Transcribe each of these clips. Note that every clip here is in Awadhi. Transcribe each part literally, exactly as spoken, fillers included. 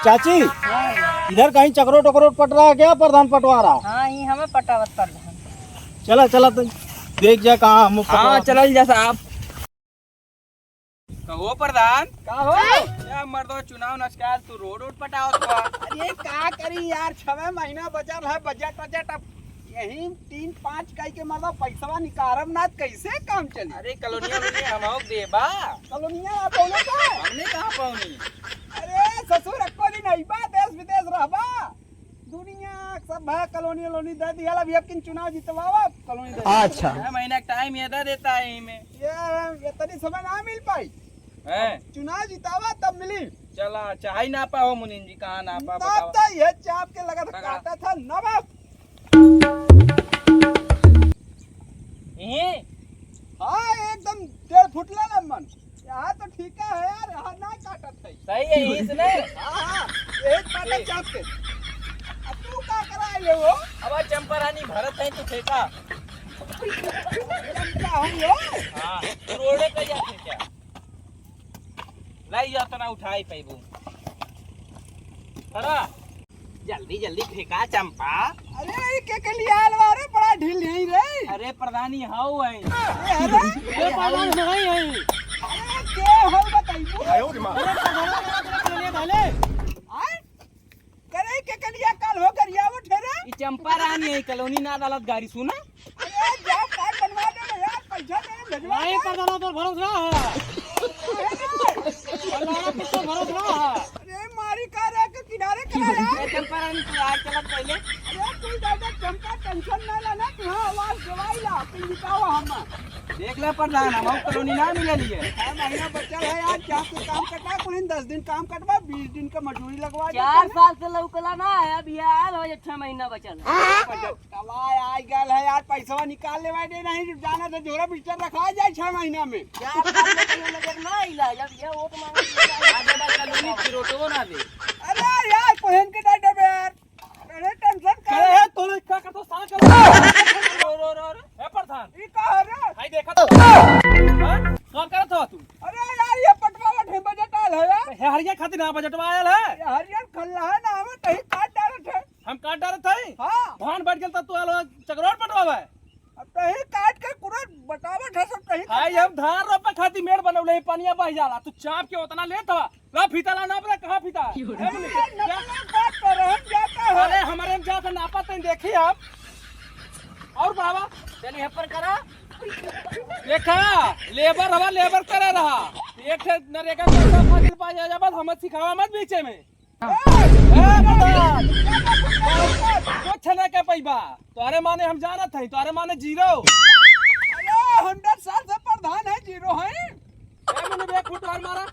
चाची, हाँ। इधर कहीं चकरोट वकरोट पट रहा है क्या? प्रधान पटवा रहा? हाँ, ये हमें पटावत प्रधान। चला, चला, तो देख जा कहाँ हम हाँ, पटवा। चलल जा साहब। कहो प्रधान। का हो? क्या मर्दवा, चुनाव नस्काल, तू रोड वोड पटावत बा? अरे का करी यार, छवे महीना बचल है, बजट वजट अब यही तीन पाँच कई के मतलब पैसवा निकारब ना, कैसे काम चली? अरे कॉलोनिया वोलोनिया हम देबा। कॉलोनिया आप बोले का? हमने कहाँ पाउनी? अरे ससुर, एको दिन अइबा, देश विदेश रहबा, दुनिया सब है, कॉलोनी वोलोनी दे दिया, अभी अब किन चुनाव जितवावा, कॉलोनी दे दिया। अच्छा। छह महीना का टाइम ये दे देता है इमे। ये, ये तनी समय ना मिल पाई। हैं? चुनाव जितावा तब मिली। चला, चाहे ना पाओ मुनीन जी, कहाँ ना पा तब बतावा। तो ये चाप के लगत काटा था ना बाप। इही? हाँ, एकदम डेढ़ फुट ले लम्बन। यहाँ तो ठीक है यार, यहाँ ना काटत है। सही है, इसने? हाँ, हाँ, एक काटा ठीक। चाप के। अब तू का कराए ले वो? अब चंपा रानी भरत है तू ठेका। चंपा हम हो? हाँ, तू रोडे पे जा ठेका। लाई जा, तना उठाई पैबू। खड़ा। जल्दी, जल्दी फेंका चंपा। अरे, ई के के लिए आल बा रे, बड़ा ढील है रे। अरे, प्रधानी हाउ है। अरे, अरे। ए, प्रधान नहीं है। अरे, के हो बताइबू? आयो रे माँ। अरे, प्रधान नहीं है, भले। आय? करे के के लिए काल हो गरिया उठे रे। ई चंपा रानी है, कॉलोनी ना अदालत गाड़ी सुना। अरे, जा कार्ड बनवा दे रे यार, पैसा दे, भेजवा नहीं, दे। प्रधान तो भरोसा है। अरे, अल्लाह पे तो भरोसा है। अरे, मारी का रे, के किनारे करा यार। ए, चंपा रानी, तू यार चलत पहले। अरे, तू ज्यादा चंपा टेंशन ना लेना, तू हाँ आवाज देवाई ला, अपन जितावा हम। देख ले प्रधान, हम और कॉलोनी ना मिले लिए। छह महीना बचल है यार, क्या तू काम कटा, कुल दस दिन काम कटवा, बीस दिन का मजदूरी लगवा दे चार तने। साल से लौकला ना है, अब ये आयल हो जे छह महीना बचल है। दवाई आ गल है यार, पैसवा निकाल लेवा दे, नहीं जाना तो झोरा बिस्तर रखा जाए छह महीना में। चार साल में कहीं नजर ना आइला, जब ये वोट मांगे आ दे बस कॉलोनी की रोटो ना दे। अरे यार, कोहन के डाटे बे यार। अरे टेंशन का अरे है, तोरे का करतो साला कर। रो, रो, रो, रो। ए प्रधान। ई का है रे? भाई देखा तो। हाँ? का करत हो तू? अरे यार, ये पटवा वट है, बजट आयल है यार। हे हरिया खातिर ना बजटवा आयल है। ये हरिया खल्ला है ना, हमें कहीं काट डालत है। हम काट डालत हई? हाँ। धान बैठ गेल त तू आलो चकरोट पटवावे। अब तही काट के पूरा बटावत है सब तही भाई, काट। हम धान रोपे खातिर मेड़ बनौले ही, पनिया बह जाला, तू चाप के उतना लेत हवा। ला फीता ला, नाप रे, कहाँ फीता है? क्यों रे? है बोले? अरे, नकली बात कर रहे हैं, जाता है। अरे, हमारे हम जाता नापा तन देखी हम। और बाबा, चलिए पर करा। देखा, लेबर हवा, लेबर करे रहा। एक ठे नरेगा पैसा फाजिल पा जा, जा, बस हमें सिखावा मत बीचे में। ए, प्रधान, कुछ ना कह पइबा। तोहरे माने हम जानत हई, तोहरे माने जीरो। अरे, हम दस साल से प्रधान है, जीरो है। ए, मने एक फुट और मारा।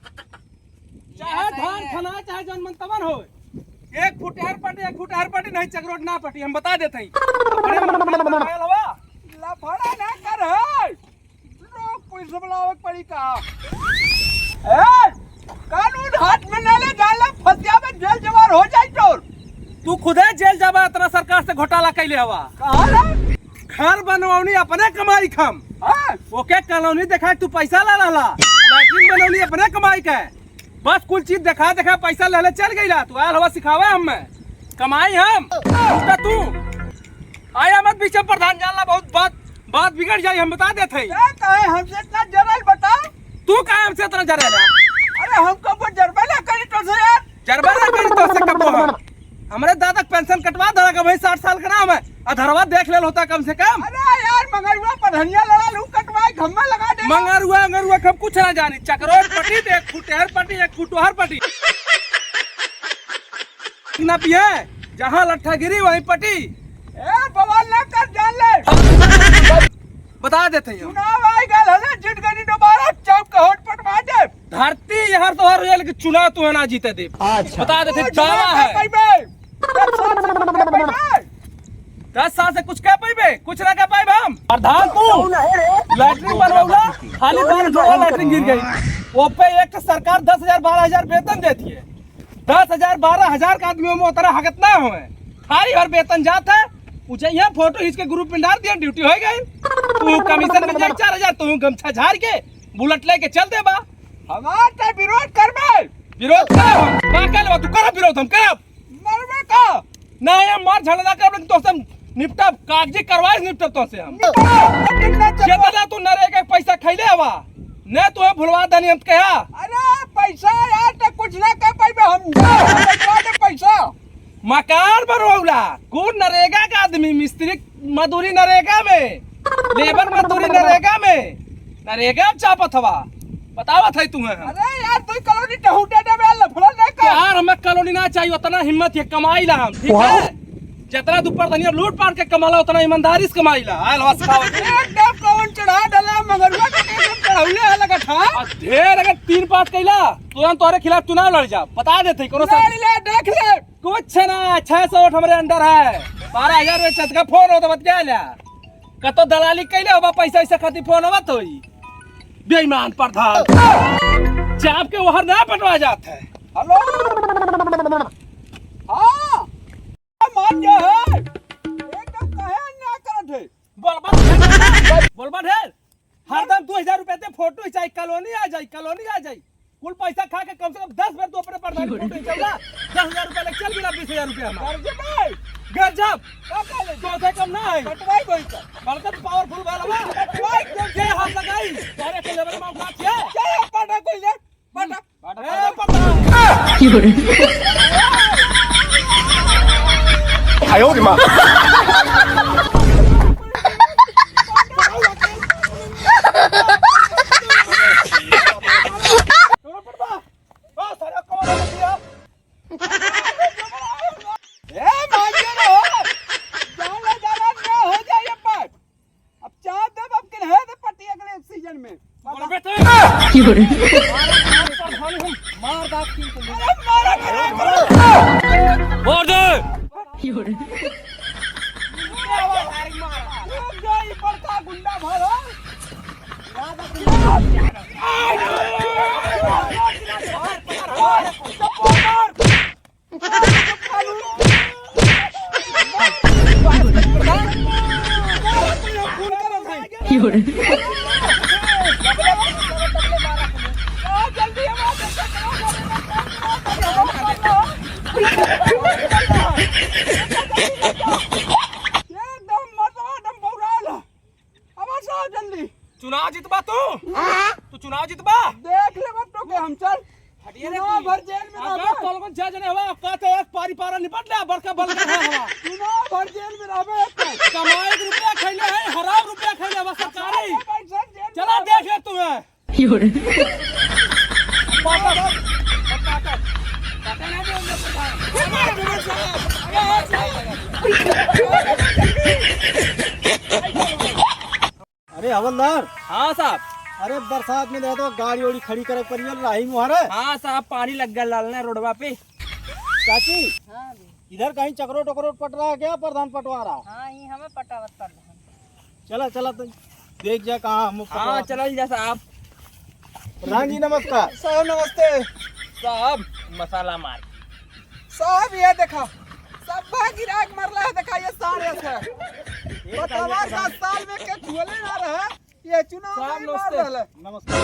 चाहे धान खना, चाहे जौन मन तमन हो। एक फुट हर पटी, एक फुट हर पटी, नहीं चकरोट ना पटी, हम बता देत हई। अपने मन में आयल हवा। लफड़ा ना कर है। लोग पुलिस बुलावे के पड़ी का? ए, कानून हाथ में ना ले, जान ले, फंसिया में जेल जवार हो जाए तोर। तू खुदे जेल जाबा, इतना सरकार से घोटाला कैले हवा। कहाँ रे? घर बनवनी अपने कमाई खम। हाँ। ओके कॉलोनी देखा, तू पैसा ला रहला। लैट्रिन बनवनी अपने कमाई के। बस कुल चीज देखा देखा पैसा ले ले चल गईला। तू आयल हवा सिखावे हमें। कमाई हम। उल्टा तू। आया मत बीच में प्रधान, जानला बहुत बात, बात बिगड़ जाई, हम बता देत हई। ए, काहे हमसे इतना जरल बता? तू काहे हमसे इतना जरल है? अरे हम कबो जरबे ना करी तो से यार। जरबे ना करी तो से कबो हम। हमरे दादा के पेंशन कटवा दे, कब भाई साठ साल का नाम है, अधरवा देख लेल होता कम से कम। अरे यार मंगरुआ पढ़निया लड़ा लू कटवाई घम्मा लगा दे। मंगरुआ, मंगरुआ हम कुछ ना जानी। चकरोट पटी, एक फुट हर पटी, एक फुट हर पटी। ना पिए, जहाँ लट्ठा गिरी वहीं पटी। ए, बवाल ना कर, जान ले। बता देते हैं। चुनाव आई गल है, जीत गनी दोबारा, चौक का होट पटवा दे। धरती यार तोहर रेल के चुनाव तू ना जीते दे। अच्छा। बता देते, ओ, दावा जवाब है। दे पाइबे। दस साल से कुछ कर पाइबे? दस साल से कुछ कर पाइबे? कुछ ना कर पाइबे हम। प्रधान तू। कौन है रे? लैट्रिन बनवला, खाली बार जो लैट्रिन गिर गई। वो पे एक तो सरकार दस हजार, बारह हजार वेतन देती है। दस हजार, बारह हजार का आदमी में उतना हकत ना होए। खाली भर वेतन जात है, उ जइहे फोटो खींच के ग्रुप में डाल दिया, ड्यूटी हो गई। तू कमीशन में जाए चार हजार, तू गमछा झाड़ के बुलेट लेके चल दे बा। हमार ते विरोध करबे, विरोध करब हम, का कर लेबा तू? करब विरोध हम, करब। मरबे का? नहीं, हम मार झगड़ा करब, लेकिन तोसे हम निपटब, कागजी कार्रवाई से निपटब तोसे हम। निपटब, लेकिन ना चलबा। जेतना तू नरेगा के पैसा खइले हवा, ने तोहे भुलवा देनी हम कहा। अरे पैसा यार, तो कुछ ना कर पाइबे हम। पैसा दे पैसा। मकान बनवला, कुल नरेगा का आदमी, मिस्त्री मजदूरी नरेगा में, लेबर मजदूरी नरेगा में, नरेगा में चापत हवा, बतावत है तुम्हें हम। अरे यार, तू कॉलोनी टहूटे दे बे, लफड़ा नहीं कर। यार, हमें कॉलोनी ना चाहिए, उतना हिम्मत है, कमाई ला हम, ठीक है? जितना तू परधनिया लूट पाट के कमाला, उतना ईमानदारी से कमाई ला। आयल हवा सिखावत है। एकदम कौन चढ़ा डाला, मगरुआ के एकदम चढ़ौले है लगा था। आ ढेर अगर तीन पाँच कैला, तुरंत तोहरे खिलाफ चुनाव लड़ जा, बता देते, कोनो सर। लड़ ले, देख ले। कुछ ना, छह सौ वोट हमरे under है, बारह हजार में चटका फोन हो तो बतिया लिया। कतो दलाली कैले होबा, पैसा वैसा खातिर फोन होबा तो ही। बेईमान प्रधान, चाप के वहर ना बंटवा जात है। हेलो, हाँ, मान गया है। एकदम काहे ना करत है? बोलबा ढेर, बोलबा ढेर। हरदम दो हजार रुपया दे, फोटो खिंचाई, कॉलोनी आ जाई, कॉलोनी आ जाई। कुल पैसा खा के कम से कम दस बेर तू अपने प्रधान की फोटो खिंचौला, दस हजार रुपया लग चल गिला, बीस हजार रुपया हमार। गजब है। गजब। का कहले? तो से कम ना है। पटवाई कोई का? बड़का तो powerful वाला बा। पटवाई कोई के हाथ लगाई? तारे के level में औकात है? क्या है? पटा कोई ले? पटा। ए, पटा। 哎呦我的妈！ ए, मांगे रहो। जाला, जाला ना हो जाए ये बात। अब चाप देब, अब किन्हे दे पट्टी अगले season में। बोल बेटे। मार दाब तीन को। अरे मारा, मारा, मारा। मार दे। रुक जा, ये बड़का गुंडा भर हो। एकदम मरवा, एकदम बौराल। अब आ जाओ जल्दी। चुनाव जितबा तू? हाँ? तू चुनाव जितबा? देख ले बब तो के हम चल। हटिए रे चुनाव तू। भर जेल में अब रहबे। तोल को जा जने हवा, औकात है, एक पारी पारा निपट ले, बड़का बल का हवा। चुनाव भर जेल में रहबे एक तो। कमाई के रुपया खैले है, हराम रुपया खैले हवा सरकारी। भाई, सर, जेल में चला रहबे। देख ले तू है। अरे हवलदार। हाँ साहब। अरे बरसात में देखा तो गाड़ी ओड़ी खड़ी करे पड़ी है, राही मुहारे। हाँ साहब, पानी लग गया लालना रोडवा पे। चाची, हाँ जी। इधर कहीं चकरोट वकरोट पट रहा है क्या, प्रधान पटवा रहा? हाँ, ये हमें पटावत प्रधान। चला, चला, तो देख जा कहाँ हम हाँ, पटवा। चलल जा साहब। प्रधान जी नमस्कार। साहब नमस्ते। साहब, मसाला मार। साहब, ये देखा, सब गिराक मरला है, देखा, ये सारे से। बतावा, दस साल में के छुअले ना रहा, ये चुनाव साहब, में मार नमस्ते। रहला। नमस्कार।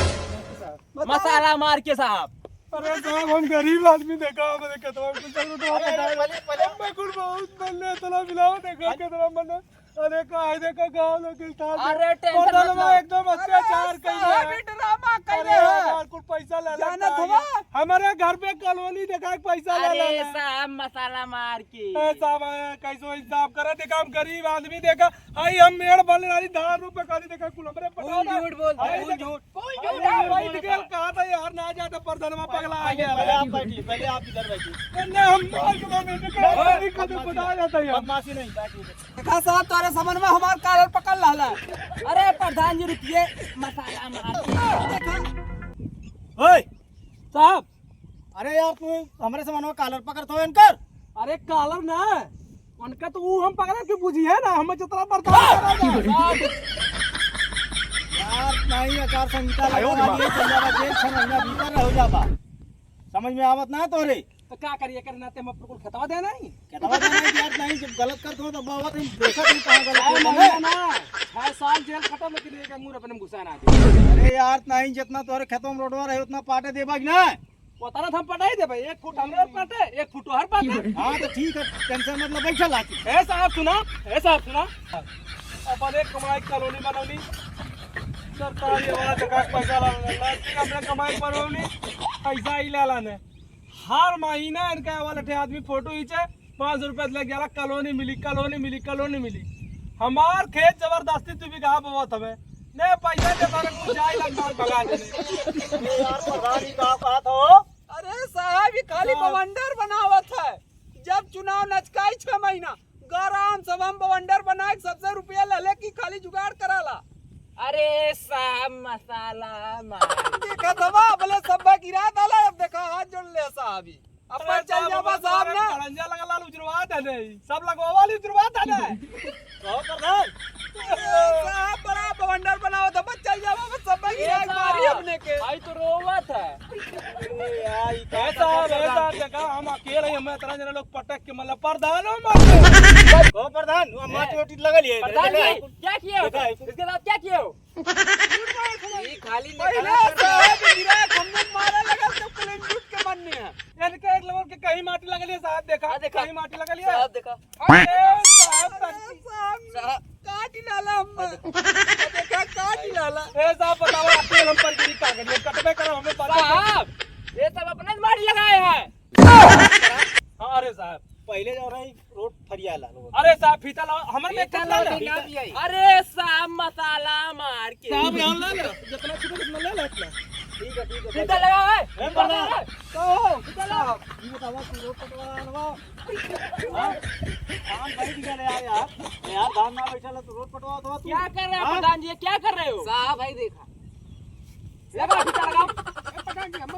बतावा। मसाला मार के साहब। अरे साहब, हम गरीब आदमी, देखा, हमारे खेतवा में कुछ नहीं, तो अरे, बताओ। पहले, पहले हम कुल बहुत बनले, इतना मिलाओ, देखा, अरे, कितना बनले। अरे काहे देखा गाँव लोग के साथ अरे टेंशन मत लो। एकदम अत्याचार कइले है। साहब, ई ड्रामा कइले है। अरे हमार कुल पैसा ले लेता है। हमारे घर पे कॉलोनी देखा पैसा ले लेता है। अरे साहब मसाला मार के। ए साहब, ए, कैसो इंसाफ करा, देखा हम गरीब आदमी, देखा आई हम मेड़ बन रही धान रोपे खाली, देखा कुल हमरे पटा। झूठ बोल, झूठ। कोई झूठ अरे, नहीं बैठ बोलता। गया, कहा था यार, ना जाता, परधनवा पगला आ गया। पहले आप बैठिए, पहले आप इधर बैठिए। नहीं, हम मार के मारेंगे, नहीं, नहीं, नहीं, बदमाशी नहीं, बता जाता है यार। बदमाशी नहीं, बैठिए। देखा साहब, तारे समन में हमार कालर पकड़ लाला। अरे, प्रधान जी, रुकिए, मसाला मार के। देखा। ओए, साहब, अरे यार, तू हमरे से मनवा कालर पकड़त हो इनकर? अरे कालर ना, उनका तो ऊ हम पकड़े के बुझी है ना, हमें जितना बर्दाश्त करा जाए। यार, नहीं, आचार संहिता लगा वाली है, चल जाबा जेल, छह महीना भीतर रह जाबा। समझ में आवत ना तोरे? तो का करिए, करे नाते हम अपन कुल खेतवा दे नहीं? खेतवा दे नहीं यार, नहीं, जब गलत करत हो तो बहुत हम देखत नहीं कहाँ गलत छह होता महीना है। ना, छह साल जेल खत्म, लेकिन एक अंगूर अपने में घुसा ना दे। अरे यार, नहीं, जितना तोरे खेतवा में रोडवा रहे, उतना पाटे देबा कि ना? उतना तो हम पटाई देबे, एक फुट हमरे पाटे, एक फुट तोहर पाटे। हाँ, तो ठीक है, tension मत लो, बैठा लाके। ए साहब सुना, ए साहब सुना, अपन एक कमाई कॉलोनी बनौनी, सरकारी वाला जगह पैसा ला, ला, अपने कमाई बनौनी, पैसा ही ला लाने। हर महीना इनका वाला ठे आदमी फोटो खींचे, पाँच सौ रुपया लग जाला, कॉलोनी मिली, कॉलोनी मिली, कॉलोनी मिली। हमार खेत जबरदस्ती तू बिगहा बोवत हवे। ने पैसा के सारे कुछ जाए लग मार भगा देने। ए यार, प्रधान जी का बात हो? अरे साहब, ये खाली साहब। बवंडर बनावत है। जब चुनाव नजकाई छह महीना, ग्राम सभा में बवंडर बनाए के सबसे रुपया ले ले कि खाली जुगाड़ कराला। अरे साहब, मसाला मार। देखा था बा, बोले सब गिरा डाला, अब देखा हाथ जोड़ ले साहब ही। अब अरे चल साहब, जाबा हमार साहब ना। खड़ंजा लगा लाल उजरवा दे नहीं। सब लगवा वाली उजरवा दे नहीं। कहो प्रधान। अरे साहब, बड़ा बवंडर बनाओ था, बस चल जाबा, बस सब ए गिरा साहब, मारी अपने के। भाई तो रोवत है। अरे यार, ई ए का साहब, ए करता साहब, देखा, हम अकेले ही, हमें इतना जना लोग पटक के, मतलब, प्रधानो मार दे। कहो प्रधान, वो माटी ए, ओटी लगा लिए। प्रधान देखा जी, है? क्या किए हो? देखा है? इसके साथ क्या किए हो? ये खाली पहले निकाला कर साहब गिरा, हमने मारा लगा, सब clean जुट के बनने हैं। इनके एक लोगों के कहीं माटी लगा लिए साहब, देखा, हाँ, देखा। कहीं माटी लगा लिए। साहब देखा। अरे साहब, अरे साहब, साहब। काट ही डाला हम। देखा, काट ही डाला। ए साहब, बताओ, आप तेल हम पर गिरी का करिए, कटबे करो, हमें बात साहब, ये सब अपने माटी लगाए हैं। हाँ, अरे साहब। पहले जो रही रोड फरिया ला लोग। अरे साहब, फीता लाओ, हमर में फीता कुछ ना लाओ, ना। ना भी आई। अरे साहब, मसाला मार के। साहब, यहाँ ले ले, जितना छूटे उतना ले ले अपना। ठीक है, ठीक है, फीता भाई। लगाओ, ए। ए, प्रधान। तो फीता लाओ। ये बताओ, तू रोड पटवा रहा है? हाँ? धान भाई दिखा ले यार, यार। यार, धान ना बैठा ले, तू रोड पटवा तो तू। क्या कर रहे हो हाँ? प्रधान जी, क्या कर रहे हो? साहब, भाई देखा। लगा, फीता लगाओ।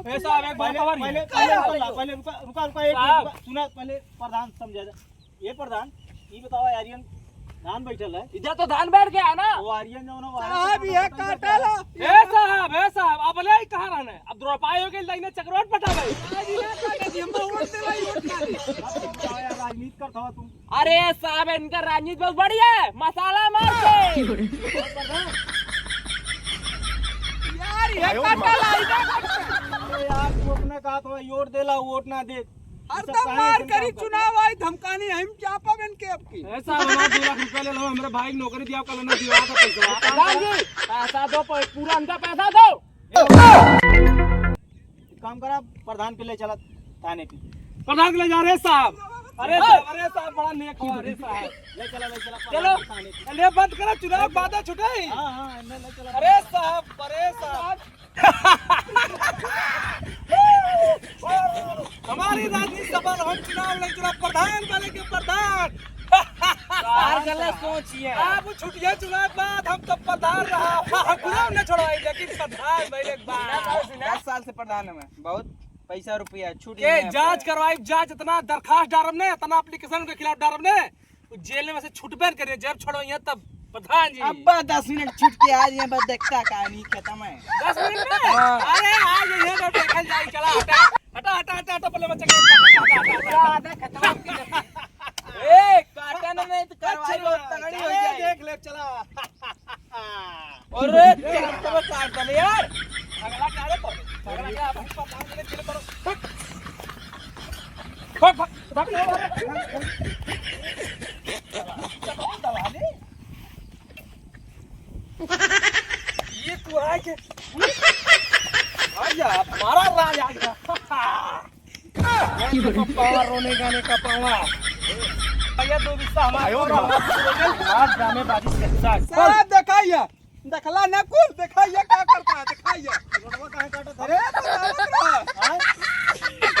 ए साहब, एक बात पहले, हमारी पहले, है। पहले रुका, पहले रुका, रुका, रुका, एक साहब। मिनट रुका, सुना, पहले प्रधान समझा जा। ये प्रधान, ये बताओ, आर्यन धान बैठल है। इधर तो धान बैठ गया है ना। वो आर्यन जो ना, वो आर्यन साहब, ये काटा ला। ए साहब, ए साहब, अब ले ही कहाँ रहना है? अब द्रोपाई हो गई, लाइने चकरोट पटा भाई। आज ही ना काटे जी, हम वोट दे भाई, वोट ना दे। अब बताओ यार, राजनीति करता हो तुम। अरे साहब, इनका राजनीति बहुत बढ़िया है, मसाला मार के। यार, ये काटा ला, इधर काटा। अरे यार, तू अपने कहा तो वोट देला, वोट ना दे। हरदम मार करी, चुनाव आई, धमकानी, हम क्या पावेन के अब की? ए साहब, हमार दो लाख रुपया ले लो, हमरे भाई के नौकरी दिया, कल ना दिया था पैसा। प्रधान जी, पैसा दो, प-, पूरा उनका पैसा दो। एक काम करा, प्रधान के ले चला थाने पे। प्रधान के ले जा रहे साहब। अरे साहब, अरे साहब, बड़ा नेक हो, अरे साहब। ले चला, ले चला, चलो। प्रधान के थाने पे। अरे बंद करो, चुनाव बाद में छुटे। हाँ, हाँ, ले, ले चला। अरे साहब, अरे साहब। हमारी राजनीति सफल, हम चुनाव लड़ चुनाव प्रधान बने के प्रधान। यार गलत सोच है। अब छुटिया चुनाव बाद हम तो प्रधान रहा, गुलाम न छोड़वाई, लेकिन प्रधान भाई एक बार। दस साल से प्रधान हूँ मैं, बहुत पैसा रुपया छूट के गया। जांच करवाई, जांच इतना दरखास्त डारब ने, इतना application के खिलाफ डारब ने, जेल में से छूटबे न करे, जब छोड़ो यहाँ तब प्रधान जी। अब्बा दस मिनट छूट के आ जाए, बस देखता कहानी खत्म है। दस मिनट में? हाँ। अरे आ जाइए ना, देखल जाए, चला हटा, हटा, हटा, हटा, हटा, पहले बच्चा के हटा, हटा, हटा, हटा, हटा। पूरा आधा खत्म हो गया। ए, काटन में तो कार्रवाई अच्छा, बहुत तगड़ी हो चले, जाए। देख ले, चला। अरे, क्या तो काट डाले यार। अगला क्या रे तो? अगला क्या? आप ऊपर नाम ले, चले करो। फट। फट, फट, फट। ये तू आए के? आ जा, हमारा राज आ गया। ये तो पावर रोने गाने का पावर। भैया, दो बिस्सा हमारे आयो को रहा। मार ड्रामेबाजी से साथ। साहब, देखा ये, देखला ना कुल, देखा ये क्या करता है, देखा ये। रोडवा काहे काटत है? अरे, तो काटत रहा। हाँ?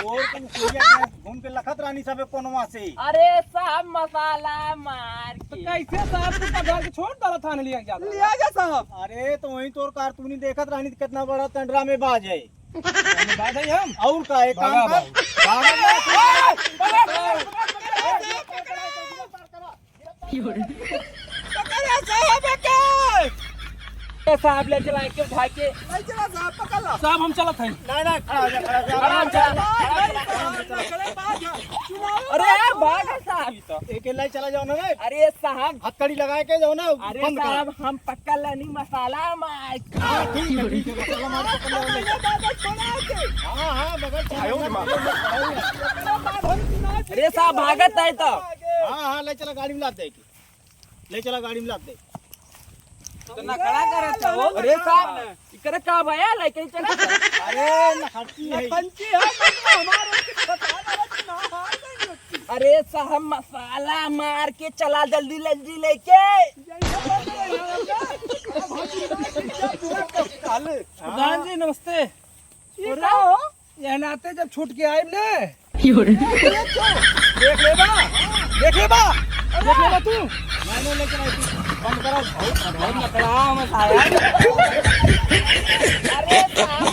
और तुम कुलिया के घूम के लखत रानी सबे कोनवा से। अरे, साहब, मसाला मार तो के। कैसे साहब, तू पगार के छोड़ डाला थाने लिया जाता? लिया जा साहब। अरे, तो वहीं तोर कारतूनी देखत रानी, कितना बड़ा ड्रामेबाज है। बात है हम। और का, एक काम भागा कर। भाग। भागा भाग। पकड़ा साहब के। ए साहब, ले चला के उठा के। ले चला साहब, पकड़ ला। साहब, हम चलत हैं। नहीं, नहीं, खड़ा हो जा, खड़ा हो जा। खड़ा हो जा। खड़ा हो जा। अरे यार, भाग साहब, ई तो। एक लाई चला जाओ ना रे। अरे साहब। हथकड़ी लगाए के जाओ ना, अरे बंद करा। साहब, हम पक्का लानी मसाला मार। हाँ, ठीक है, ठीक है, मसाला मार, पकड़ लो, ले। हाँ, हाँ, बगल से। अरे साहब, भागत है तो। हाँ, हाँ, ले चला गाड़ी में लाद दे के। ले चला गाड़ी में लाद दे। तो नखड़ा करत हो। अरे साहब, इकरे का भया, लइके चला। अरे नखड़की है। नखड़की है, मतलब हमारे। अरे साहब, मसाला मार के चला, जल्दी जल्दी लेके। प्रधान जी, नमस्ते। ये का हो? यह नाते जब छूट के आइब ने। देख लेबा, देख लेबा, देख लेबा तू। नहीं, नहीं, लेकिन ऐसी बंद करा, बहुत, बहुत नखड़ा हम साया। अरे साहब,